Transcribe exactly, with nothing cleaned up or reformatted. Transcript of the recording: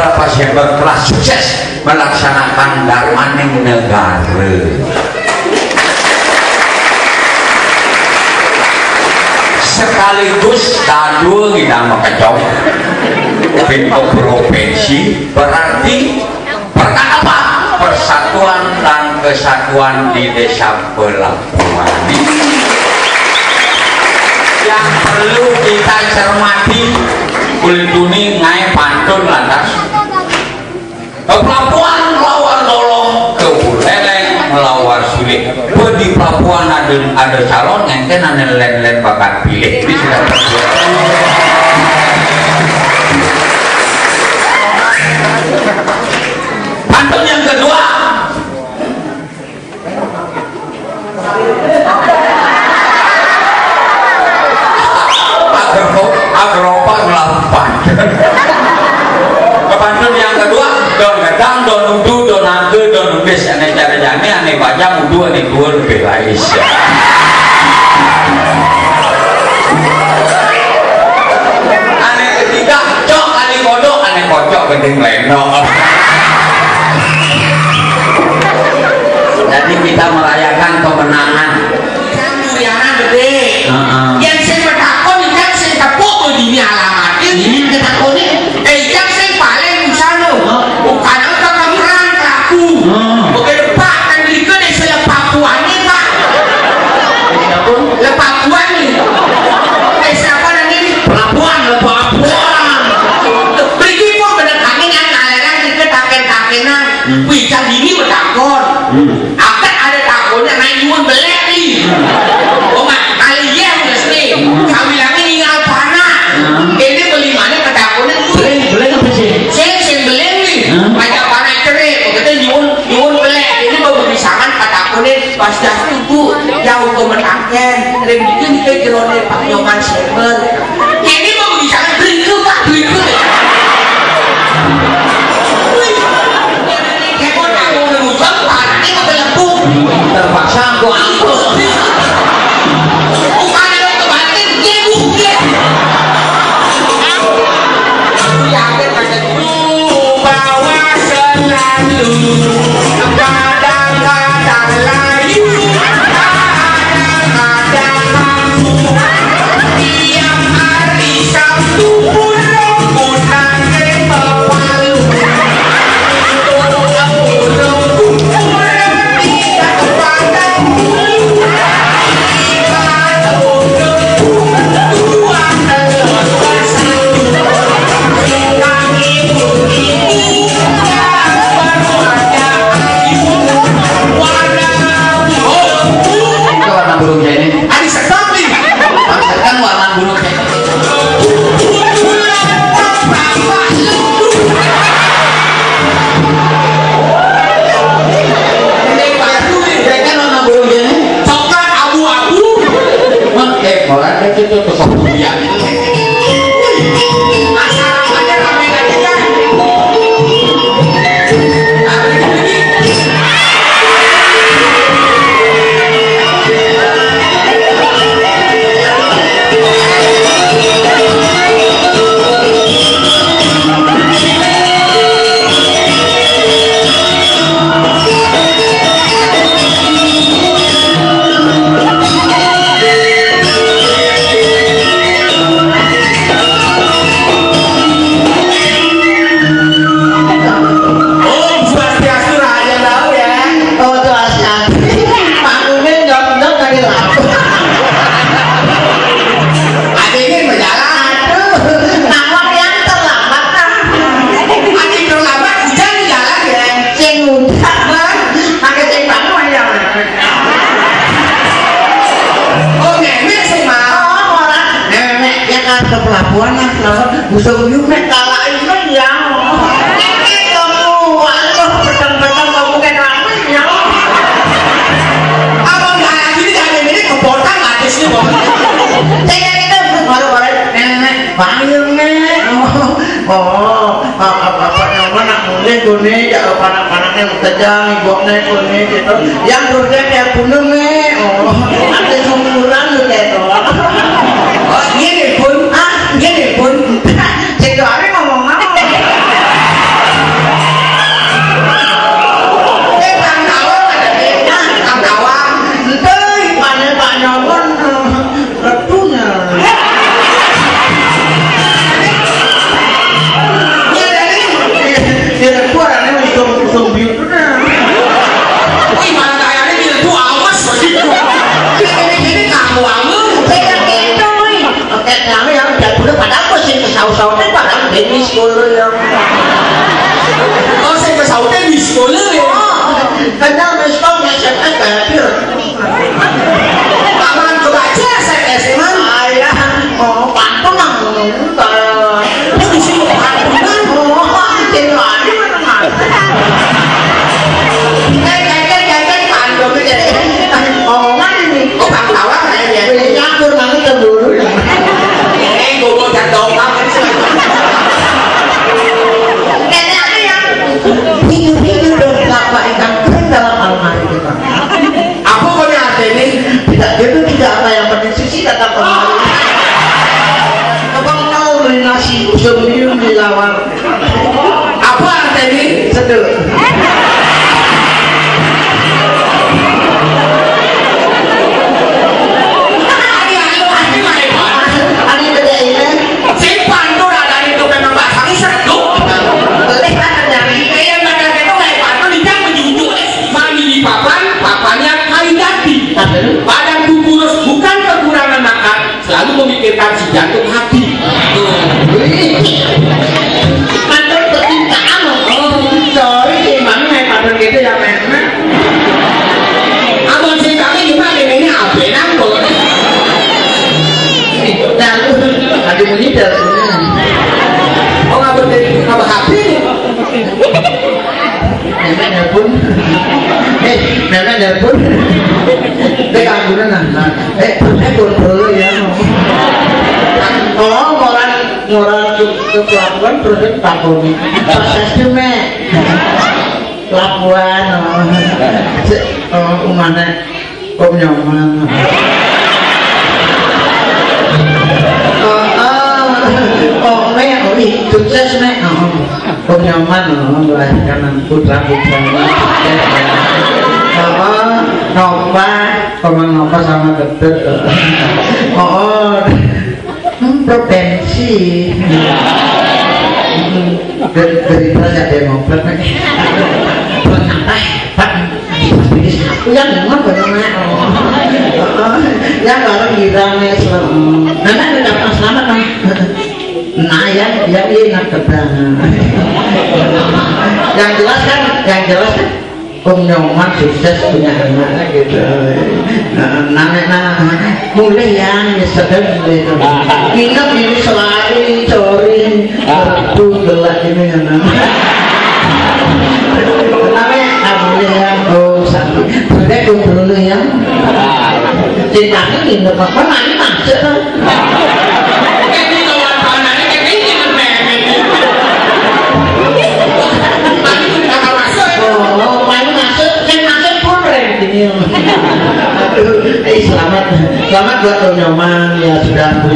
Bapak Sembang telah sukses melaksanakan darmaning negara. Sekaligus dadua ngidang makejang pintu provinsi, berarti pertama persatuan dan kesatuan di Desa Pelabuhan. Yang perlu kita cermati, kulit kuning naik pantun lantas. Pelabuhan lawan Dolong, ke Buleleng lawan Sulit. Pun di pelabuhan ada, ada calon, ngenten ane len-len bakat pilih. Ini sudah terbuat. Pantun yang kedua. Agropa, agropa ngelawan pantun. Ke pantun yang kedua, don gedang, don udu, don angke, don embis, ane cara jani, ane bajang, udu, ane tua, lebih lais. Ane ketiga, cok, ane kodok, ane kocok, gending lendok. Jadi kita merayakan kemenangan. Kan durianan gede. Heeh. Yang sing matakon, yang sing tepuk, oh, dini alamatnya. Ini kita takonin. Eh, yang sing paling susah, no. Heeh. Bukan apa kamu orang pelaku. Heeh. Oke, Pak, kan beli ke desa Lepakuannya, Pak. Siapa? Lepakuan nih. Eh, siapa namanya nih? Pelabuhan, Lepakuan. Beli kok bener kami yang ngaleran kita taken-takenan. Hmm. Wih, yang dini matakon. Hmm. Akan ada takonnya naik nyuwun belek nih. Oh, Mak, kali iya udah sini. Kami lagi ningal panak. Ini beli mana ketakonnya? Belek, belek apa sih? Sing, sing belek nih. Hah? Banyak panak cerik. Begitu nyuwun, nyuwun belek. Ini baru disangan ketakonnya. Pas dah itu, ya, untuk metaken. Rem bikin ke jerone Pak Nyoman Semer. Kene mau bisa beli lu, Pak, beli lu. Wih, ya, kok aku udah ngujang, Pak, ini mau beli aku. Terpaksa aku angkut. Bukan ada kebatin, dia bukan. Aku yakin ada dulu bawa selalu. Kadang-kadang layu, kadang-kadang mampu. Tiap hari Sabtu pun aku nangke pepalu. Untuk aku kumpul tidak padamu. Tiba untuk tuan terus bersatu. Kami pun itu. Itu warna burung ini. Ari sedap nih. Ari sedap warna burung ini. Ini baru nih. Ini kan warna burung ini. Coklat abu-abu. Mah, eh, orang itu tuh, tuh, tuh, iya. Om Swastiastu, Rahayu Dalu ya. Oh, Swastiastu. Panggungnya nyok-nyok dari lama. Ada ini berjalan. Aduh, nawang yang terlambat, ah. Ada yang terlambat, hujan di jalan ya. Sing udah, Bang. Pakai sing bangun ya. Oh, Memek sing mau. Oh, orang. Memek, ya kan ke pelabuhan lah. Busung yuk, Mek, kalak ini ya. Ini kamu, waduh, peteng-peteng kamu kan rame ya. Abang kayak gini, kayak gini, kebotan aja sih, Bang. Saya itu baru-baru, Nenek, bangun, Nek. Oh, oh, apa, apa, apa, yang mana? Ini kuning, ya, panak-panaknya kejang, ibunya kuning gitu. Yang terusnya kayak gunung, Nek. Oh, ada sumuran tuh kayak doang. Oh, iya deh, Bun. Ah, iya deh, Bun. Cek doangnya ngomong apa? Udah padahal gue sih kesaut-sautin padahal dia miss call ya. Oh, saya kesautnya miss call ya. Oh, kadang miss call S M S kayak dia. Kapan kebaca S M S emang? Ayah, oh, pantun nang nonton. Dia di sini pantunan, oh, makin lagi mana mana. Kayak kayak kayak kayak pantun aja. Omongan ini, kok bang tawa kayak dia? Beli campur nanti ke dulu ya. Eh, gue bocah dongkap kan sih. Nenek ada yang bingung-bingung dong, kelapa ikan kering dalam almari kita. Apa kau ni arti ni? Tidak, dia tu tidak apa yang penting sisi datang kemari. Abang tahu beli nasi usum di lawar. Apa arti ni? Sedul. Ada yang tahu arti mana? Ada yang beda ini. Simpan tu dah dari tu memang bahasa ni sedul. Boleh lah terjadi. Kayak macam itu kayak pantun ni jangan menjunjung. Mandi di papan, papannya kayu jati. Badan kukurus bukan kekurangan makan, selalu memikirkan si jantung hati. Tuh. Mantul percintaan, oh, sorry sih, Mami, naik pantun gitu ya, Mem. Abang sih kami cuma ini apa nang, Bos? Lalu, aduh, ini dah. Oh, nggak berhenti, nggak berhati. Nenek nelpon. Eh, nenek nelpon. Dek, ambunan, nah. Nah, eh, terus saya kontrol ya. Oh, orang, orang ke, ke pelabuhan terus dia takoni. Sukses tuh, Mek. Pelabuhan, oh. Se-, oh, umane Om Nyoman. Oh, oh. Oh, Mek, oh, ih, sukses, Mek. Oh. Om Nyoman, oh, melahirkan putra-putra. Apa? Nopa, Komang Nopa sama Gedet. Oh, oh. Hmm, provinsi. Hmm, ger-, gerindra siapa yang ngompet, Mek? Ternyata hebat. Ini satu yang memang benar, Mek. Oh. Oh, yang bareng girang, Mek, selamat. Nenek ucapkan selamat, Mek. Nah, ya, ya, iya, nak terbang. Yang jelas kan, yang jelas kan, Om Nyoman sukses punya anak gitu. Nah, nah, nah, mulai yang sedang mulai itu. Ingat ini selain cori, itu gelak ini ya, nah. Kenapa ya? Ah, mulai yang, oh, satu. Sudah kumpul dulu ya. Cinta ini nggak apa-apa, nanti masuk lah. Ini kawan-kawanannya kayak gini, kan, Mek? Tadi kakak masuk. Oh, main masuk, saya masuk pun rem gini. Aduh, eh, selamat. Selamat buat Om Nyoman.